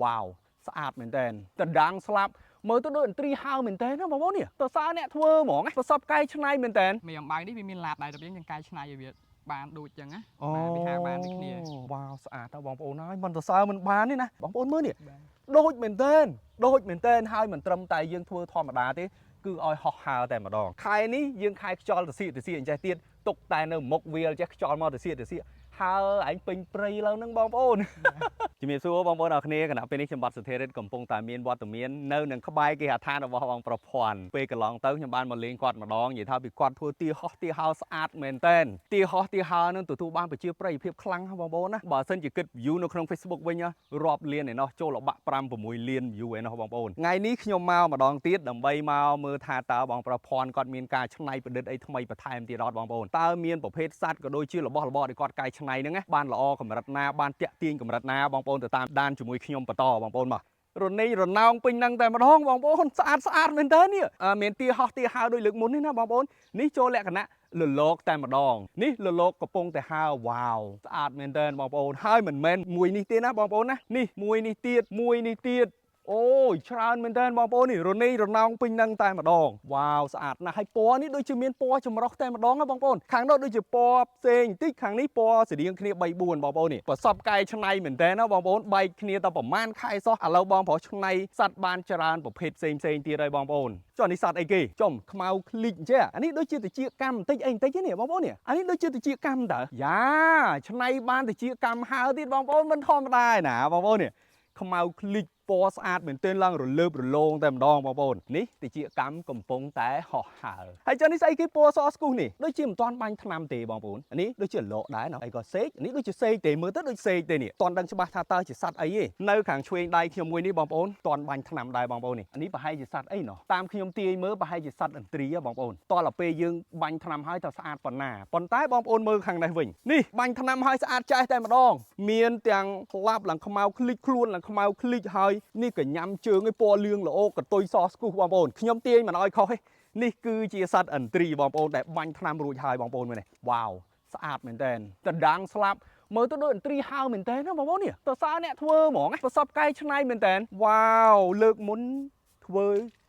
វ៉ាវស្អាតមែនតើតដាងស្លាប់មើលទៅដូចឥន្ទ្រីហើមែនតើណាបងប្អូននេះតសើអ្នកធ្វើហ្មងប្រសពកែច្នៃមែនតើ មេអំបៅនេះវាមានឡាបដែរតែយើងកែច្នៃឲ្យវាបានដូចចឹងណាបាទវាហើបានដូចគ្នា វ៉ាវស្អាតតើបងប្អូនហើយមិនសរសើរមិនបានទេណាបងប្អូនមើលនេះ បាទ ដូចមែនតើដូចមែនតើហើយមិនត្រឹមតែយើងធ្វើធម្មតាទេគឺឲ្យហោះហើរតែម្ដងខែនេះយើងខែខ្យល់ទៅសៀកទៅសៀកអញ្ចេះទៀតទុកតែនៅមុខវាលចេះខ្យល់មកទៅសៀកទៅសៀកហើឯងពេញព្រៃឡើងហ្នឹងបងប្អូន ជំរាបសួរបងប្អូនអរគ្នាគណៈពេលនេះខ្ញុំបាទសុធិរិទ្ធកំពុងតែមានវត្តមាននៅនឹងក្បែរគេហដ្ឋានរបស់បងប្រភ័ណ្ឌពេលកន្លងទៅខ្ញុំបានមកលេងគាត់ម្ដងនិយាយថាពីគាត់ធ្វើទាហោះទាហើស្អាតមែនតែនទាហោះទាហើនឹងទទួលបានប្រជាប្រិយភាពខ្លាំងណាស់បងប្អូនណាបើសិនជាគិត view នៅក្នុង Facebook វិញណារាប់លានឯណោះចូលលបាក់5 6លាន view ឯណោះបងប្អូនថ្ងៃនេះខ្ញុំមកម្ដងទៀតដើម្បីមកមើលថាតើបងប្រភ័ណ្ឌគាត់មានការច្នៃប្រឌិតអីថ្មីបន្ថែមទៀតអត់បងប្អូនតើមានប្រភេទសត្វក៏ដូចជារបស់របរដែលគាត់កែច្នៃហ្នឹងណាបានល្អកម្រិតណាបានតាក់ទាញកម្រិតណាបងប្អូនទៅតាមដានជាមួយខ្ញុំបន្តបងប្អូនមករនីរណោងពេញហ្នឹងតែម្ដងបងប្អូនស្អាតស្អាតមែនតើនេះអ่าមានទាហោះទាហើដូចលើកមុននេះណាបងប្អូននេះចូលលក្ខណៈលលកតែម្ដងនេះលលកកំពុងតែហើវ៉ាវស្អាតមែនតើបងប្អូនហើយមិនមែនមួយនេះទេណាបងប្អូនណានេះមួយនេះទៀតមួយនេះទៀតអូយច្រើនមែនតើបងប្អូននេះរនីរណោងពេញហ្នឹងតែម្ដងវ៉ាវស្អាតណាស់ហើយពណ៌នេះដូចជាមានពណ៌ចម្រុះតែម្ដងណាបងប្អូនខាងនោះដូចជាពណ៌ផ្សេងបន្តិចខាងនេះពណ៌ស្តៀងគ្នា3 4បងប្អូននេះប្រសពកែច្នៃមែនតើណាបងប្អូនបែកគ្នាតែប្រហែលខែសោះឥឡូវបងប្រុសឆ្នៃសត្វបានច្រើនប្រភេទផ្សេងផ្សេងទៀតហើយបងប្អូនចុះនេះសត្វអីគេចំខ្មៅឃ្លីកអញ្ចេះអានេះដូចជាតិចកម្មបន្តិចអីបន្តិចទេនេះបងប្អូននេះអានេះដូចជាតិចកម្មតើយ៉ាឆ្នៃបានតិចកម្មហើទៀតបងប្អូនមិនធម្មតាឯណាបងប្អូននេះ ខ្មៅឃ្លីកពណ៌ស្អាតមែនទែនឡើងរលើបរលោងតែម្ដងបងប្អូននេះតិចកម្មកំពុងតែហោះហើរហើយចុះនេះស្អីគេពណ៌សស្គុះនេះដូចជាមិនទាន់បាញ់ថ្នាំទេបងប្អូននេះដូចជាលកដែរណោះអីក៏សេកនេះដូចជាសេកទេមើលទៅដូចសេកទេនេះតន់ដឹងច្បាស់ថាតើជាសត្វអីទេនៅខាងឆ្វេងដៃខ្ញុំមួយនេះបងប្អូនតន់បាញ់ថ្នាំដែរបងប្អូននេះនេះប្រហែលជាសត្វអីណោះតាមខ្ញុំទាយមើលប្រហែលជាសត្វឥន្ទ្រីបងប្អូនតោះពេលយើងបាញ់ថ្នាំហើយតើស្អាតប៉ុណ្ណាប៉ុន្តែបងប្អូនមើលខាងនេះវិញនេះបាញ់ថ្នាំហើយស្អាតចេះតែម្ដងមានទាំងក្លាប់ឡើងខ្មៅឃ្លីកខ្លួនឡើងខ្មៅឃ្លីកហើយនេះក៏ញ៉ាំជើងឯពណ៌លឿងល្អកតុយសស្គុះបងប្អូនខ្ញុំទាយមិនឲ្យខុសទេនេះគឺជាសត្វឥន្ទ្រីបងប្អូនដែលបាញ់ថ្នាំរួចហើយបងប្អូនមើលនេះវ៉ាវស្អាតមែនតើតដាងស្លាប់មើលទៅដូចឥន្ទ្រីហើមែនតើណាបងប្អូននេះតសើអ្នកធ្វើហ្មងប្រសពកែច្នៃមែនតើវ៉ាវលើកមុនធ្វើ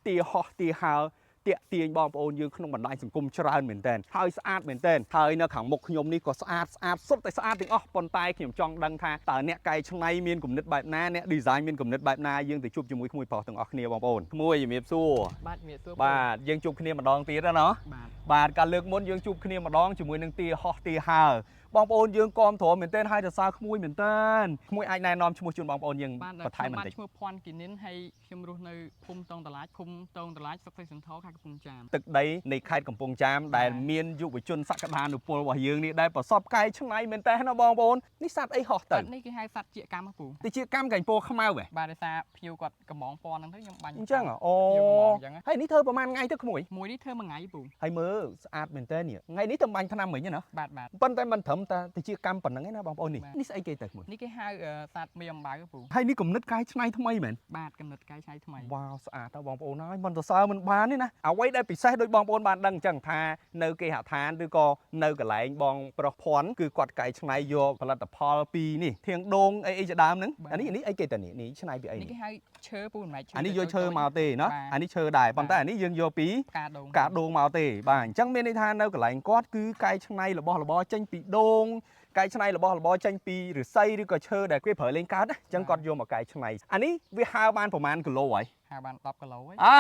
ទាហោះទាហើតាក់ទាញបងប្អូនយើងក្នុងបណ្ដាញសង្គមច្រើនមែនតើហើយស្អាតមែនតើហើយនៅខាងមុខខ្ញុំនេះក៏ស្អាតស្អាតសុទ្ធតែស្អាតទាំងអស់ប៉ុន្តែខ្ញុំចង់ដឹងថាតើអ្នកកែច្នៃមានគំនិតបែបណាអ្នក design មានគំនិតបែបណាយើងទៅជួបជាមួយក្មួយប្រុសទាំងអស់គ្នាបងប្អូនក្មួយជំរាបសួរ បាទជំរាបសួរ បាទយើងជួបគ្នាម្ដងទៀតណាណោះ បាទ បាទកាលលើកមុនយើងជួបគ្នាម្ដងជាមួយនឹងទាហោះទាហើបងប្អូនយើងគាំទ្រមែនទែនហើយសរសើរក្មួយមែនទែនក្មួយអាចណែនាំឈ្មោះជូនបងប្អូនយើង បាទ បន្ថែមបន្តិច ខ្ញុំបាទឈ្មោះភ័ណ្ឌគីនិនហើយខ្ញុំរស់នៅភូមិតងតឡាចឃុំតងតឡាចស្រុកសីសន្ធរខេត្តកំពង់ចាម ទឹកដីនៃខេត្តកំពង់ចាមដែលមានយុវជនសក្តានុពលរបស់យើងនេះដែលប្រសពកែច្នៃមែនទែនណាបងប្អូននេះសត្វអីហោះទៅ សត្វនេះគេហៅសត្វជាកម្មហ៎ពូ តិចកម្មកែងពោខ្មៅហ៎ បាទដោយសារភ្ញៀវគាត់កំងពណ៌ហ្នឹងទៅខ្ញុំបាញ់ អញ្ចឹងហ៎អូ ភ្ញៀវកំងអញ្ចឹងហ៎ ហើយនេះធ្វើប្រហែលថ្ងៃទៅក្មួយ មួយនេះធ្វើមួយថ្ងៃពូ ហើយមើលស្អាតមែនទែននេះថ្ងៃនេះទៅបាញ់ថ្នាំមិញណា បាទបាទ ប៉ុន្តែមិនត្រឹមតែតិចកម្មប៉ុណ្្នឹងឯណាបងប្អូននេះ បាទ នេះស្អីគេទៅក្មួយ នេះគេហៅសត្វមេអំបៅហ៎ពូ ហើយនេះគំនិតកែច្នៃថ្មីមែន បាទកំណត់កែច្នៃថ្មី វ៉ាវស្អាតតើបងប្អូនហើយមិនសរសើរមិនបានទេណាអ្វីដែលពិសេសដូចបងប្អូនបានដឹងអញ្ចឹងថានៅគេហដ្ឋានឬក៏នៅកន្លែងបងប្រុសភ័ណ្ឌគឺគាត់កែច្នៃយកផលិតផលពីនេះធាងដូងអីអីជាដើមហ្នឹង បាទ អានេះនេះអីគេតើនេះនេះច្នៃពីអីនេះ នេះគេហៅឈើពូមិនមែនឈើ អានេះយកឈើមកទេណោះ បាទ អានេះឈើដែរប៉ុន្តែអានេះយើងយកពី ផ្កាដូង ផ្កាដូងមកទេបាទអញ្ចឹងមានន័យថានៅកន្លែងគាត់គឺកែច្នៃរបស់របរចេញពីដូងកែច្នៃរបស់របរចេញពីឫស្សីឬក៏ឈើដែលគេប្រើលេងកើតណាអញ្ចឹងគាត់យកមកកែច្នៃអានេះវាហើបានប្រហែលគីឡូហើយ ហៅបាន10គីឡូហើយ អា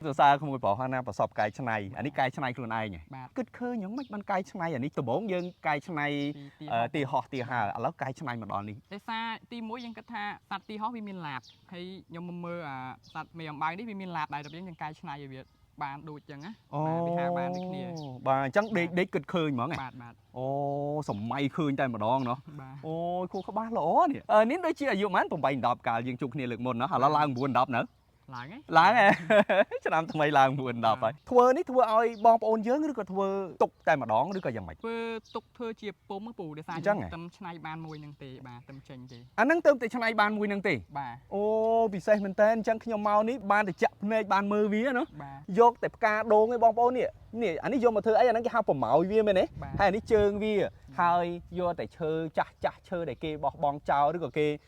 សរសើរក្មួយប្រុសណាប្រសពកែច្នៃអានេះកែច្នៃខ្លួនឯងហ៎ បាទ គិតឃើញយ៉ាងម៉េចបានកែច្នៃអានេះដំបូងយើងកែច្នៃ ពី អឺទីហោះទីហើឥឡូវកែច្នៃមកដល់នេះ ដោយសារទីមួយយើងគិតថាសត្វទីហោះវាមានឡាបហើយខ្ញុំមកមើលអាសត្វមេអំបៅនេះវាមានឡាបដែរតែយើងកែច្នៃឲ្យវាបានដូចចឹងណាបាទវាហើបានដូចគ្នា បាទអញ្ចឹងដេកដេកគិតឃើញហ្មងហ៎ បាទបាទ អូសម័យឃើញតែម្ដងណោះ បាទ អូយខួរក្បាលល្អនេះអឺនេះដូចជាអាយុប៉ុន្មាន8 10កាលយើងជួបគ្នាលើកមុនណោះឥឡូវឡើង9 10នៅ ឡើងហ៎ ឡើងហ៎ ឆ្នាំថ្មីឡើង9 10ហើយធ្វើនេះធ្វើឲ្យបងប្អូនយើងឬក៏ធ្វើទុកតែម្ដងឬក៏យ៉ាងម៉េច ធ្វើទុកធ្វើជាពុំហ៎ពូដោយសារ អញ្ចឹងហ៎ ទឹមឆ្នៃបានមួយនឹងទេបាទទឹមចេញទេ អាហ្នឹងទៅតែឆ្នៃបានមួយហ្នឹងទេ បាទ អូពិសេសមែនតើអញ្ចឹងខ្ញុំមកនេះបានតែចាក់ភ្នែកបានមើលវាណោះ បាទ យកតែផ្កាដូងឯងបងប្អូននេះនេះអានេះយកមកធ្វើអីអាហ្នឹងគេហៅប្រម៉ោយវាមែនទេ បាទ ហើយអានេះជើងវាហើយយកតែឈើចាស់ចាស់ឈើដែលគេបោះបង់ចោលឬក៏គេ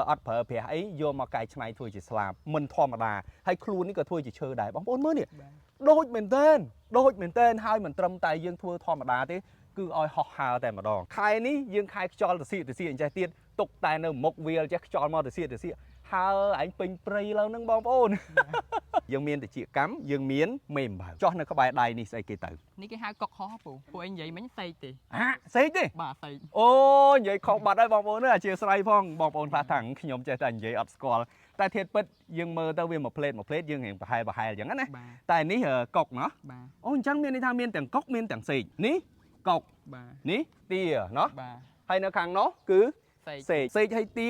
អត់ប្រើប្រាស់អីយកមកកែច្នៃធ្វើជាស្លាបមិនធម្មតាហើយខ្លួននេះក៏ធ្វើជាឈើដែរបងប្អូនមើលនេះ បាទ ដូចមែនតើដូចមែនតើហើយមិនត្រឹមតែយើងធ្វើធម្មតាទេគឺឲ្យហោះហើរតែម្ដងខែនេះយើងខែខ្យល់ទៅសៀកទៅសៀកអញ្ចេះទៀតទុកតែនៅមុខវាលចេះខ្យល់មកទៅសៀកទៅសៀកហើឯងពេញព្រៃឡើងហ្នឹងបងប្អូន យើងមានតិចកម្មយើងមានមេអំបៅចោះនៅក្បែរដៃនេះស្អីគេទៅ នេះគេហៅកុកហោះពូពួកឯងនិយាយមិញសេកទេ អាសេកទេ បាទសេក អូនិយាយខុសបាត់ហើយបងប្អូនអើយអធិស្ឋានផងបងប្អូនខ្លះថាខ្ញុំចេះតែនិយាយអត់ស្គាល់តែធាតុពិតយើងមើលទៅវាមួយផ្លេតមួយផ្លេតយើងរៀងប្រហែលប្រហែលអញ្ចឹងណា បាទ តែនេះកុកណោះ បាទ អូអញ្ចឹងមានន័យថាមានទាំងកុកមានទាំងសេកនេះកុក បាទ នេះទាណោះ បាទ ហើយនៅខាងនោះគឺ សេក សេកសេកហើយទា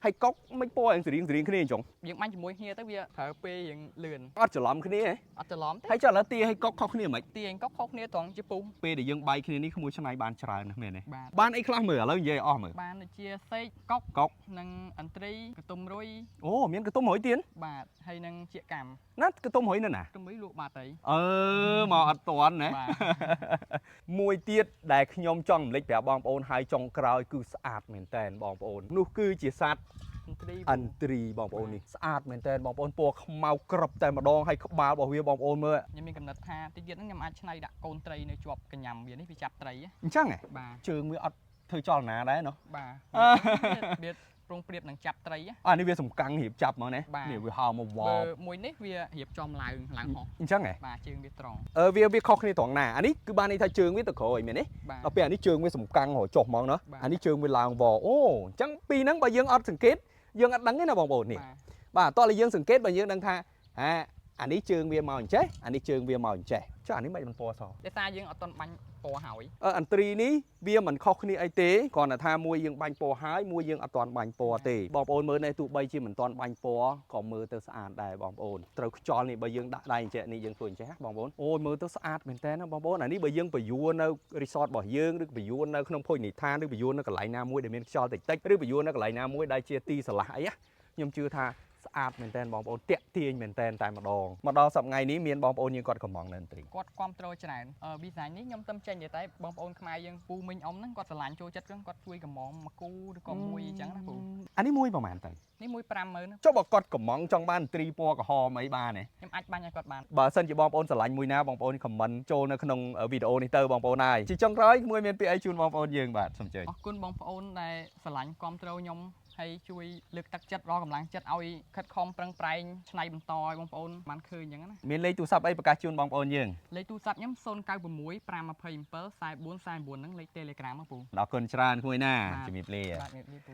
ហើយកុកមិនពណ៌រៀងស្រៀងគ្នាអញ្ចឹង យើងបាញ់ជាមួយគ្នាទៅវាប្រើពេលរៀងលឿន អត់ច្រឡំគ្នាហ៎ អត់ច្រឡំទេ ហើយចុះឥឡូវទាហើយកុកខុសគ្នាមិន ទាឯងកុកខុសគ្នាត្រង់ជាពុះ ពេលដែលយើងបាយគ្នានេះក្មួយឆ្នៃបានច្រើនណាស់មែនទេ បាទ បានអីខ្លះមើលឥឡូវនិយាយឲ្យអស់មើល បានដូចជាសេកកុក កុក និងអន្ត្រីកតុំរុយ អូមានកតុំរុយទៀត បាទហើយនឹងជាកម្ម ណាកតុំរុយនៅណា កតុំរុយលក់បាត់ហើយ អឺមកអត់តាន់ណា បាទ មួយទៀតដែលខ្ញុំចង់រំលេចប្រាប់បងប្អូនហើយចុងក្រោយគឺស្អាតមែនតែនបងប្អូននោះគឺជាសត្វ អន្ត្រី ឥន្ទ្រីបងប្អូននេះស្អាតមែនតើបងប្អូនពណ៌ខ្មៅក្រឹបតែម្ដងហើយក្បាលរបស់វាបងប្អូនមើល ខ្ញុំមានកំណត់ថាតិចទៀតហ្នឹងខ្ញុំអាចឆ្នៃដាក់កូនត្រីនៅជាប់កញ្ញាំវានេះវាចាប់ត្រីហ៎ អញ្ចឹងហ៎ បាទ ជើងវាអត់ធ្វើចលនាដែរណោះ បាទវាប្រុងប្រៀបនឹងចាប់ត្រីហ៎ អានេះវាសំកាំងរៀបចាប់មកណា បាទ នេះវាហើមកវ បើ ប មួយនេះវារៀបចំឡើងឡើងហោះ អញ្ចឹងហ៎ បាទជើងវាត្រង់ អឺវាខុសគ្នាត្រង់ណាអានេះគឺបានន័យថាជើងវាទៅក្រោយមែនទេ បាទ ដល់ពេលអានេះជើងវាសំកាំងរហូតចុះហ្មងណោះ បាទ អានេះជើងវាឡើងវអូអញ្ចឹងពីរហ្នឹងបើយើងអត់សង្កេតយើងអត់ដឹងទេណាបងប្អូននេះ បាទ បាទតោះតែយើងសង្កេតបើយើងដឹងថាអាអានេះជើងវាមកអញ្ចេះអានេះជើងវាមកអញ្ចេះចុះអានេះមិនពណ៌ស ដោយសារយើងអត់ទាន់បាញ់ពណ៌ហើយ អឺអន្ត្រីនេះវាមិនខុសគ្នាអីទេគ្រាន់តែថាមួយយើងបាញ់ពណ៌ហើយមួយយើងអត់ទាន់បាញ់ពណ៌ទេបងប្អូនមើលនេះទោះបីជាមិនទាន់បាញ់ពណ៌ក៏មើលទៅស្អាតដែរបងប្អូនត្រូវខ្យល់នេះបើយើងដាក់ដៃអញ្ចេះនេះយើងធ្វើអញ្ចេះណាបងប្អូនអូយមើលទៅស្អាតមែនតើណាបងប្អូនអានេះបើយើងបញ្យួរនៅ resort របស់យើងឬបញ្យួរនៅក្នុងភោជនីយដ្ឋានឬបញ្យួរនៅកន្លែងណាមួយដែលមានខ្យល់តិចតិចឬបញ្យួរនៅកន្លែងណាមួយដែលជាទីស្រឡះអីណាខ្ញុំជឿថាស្អាតមែនតើបងប្អូនតាក់ទាញមែនតើតែម្ដងមកដល់សប្តាហ៍ថ្ងៃនេះមានបងប្អូនយើងគាត់កំងនៅអន្ត្រី គាត់គ្រប់ត្រូលច្រើនអឺវីសានេះខ្ញុំទៅចេញទេតែបងប្អូនខ្មែរយើងពូមីងអ៊ំហ្នឹងគាត់ស្រឡាញ់ចូលចិត្តគាត់ជួយកំងមកគូឬក៏មួយអញ្ចឹងណាពូ អានេះមួយប្រហែលទៅ នេះមួយ50000 ចុះបើគាត់កំងចង់បានត្រីពណ៌ក្រហមអីបានទេ ខ្ញុំអាចបាញ់ឲ្យគាត់បាន បើសិនជាបងប្អូនស្រឡាញ់មួយណាបងប្អូនខមមិនចូលនៅក្នុងវីដេអូនេះទៅបងប្អូនហើយជាចុងក្រោយមួយមានពាក្យអីជូនបងប្អូនយើងបាទសូមអញ្ជើញ អរគុណបងប្អូនដែលស្រឡាញ់គ្រប់ត្រូលខ្ញុំហើយជួយលើកទឹកចិត្តរកកម្លាំងចិត្តឲ្យខិតខំប្រឹងប្រែងច្នៃបន្តឲ្យបងប្អូនបានឃើញអញ្ចឹងណា មានលេខទូរស័ព្ទអីប្រកាសជូនបងប្អូនយើង លេខទូរស័ព្ទខ្ញុំ096 527 44 49ហ្នឹងលេខ Telegram ហ៎ពូ អរគុណច្រើនក្មួយណា បាទ ជំរាបលា បាទជំរាបលាពូ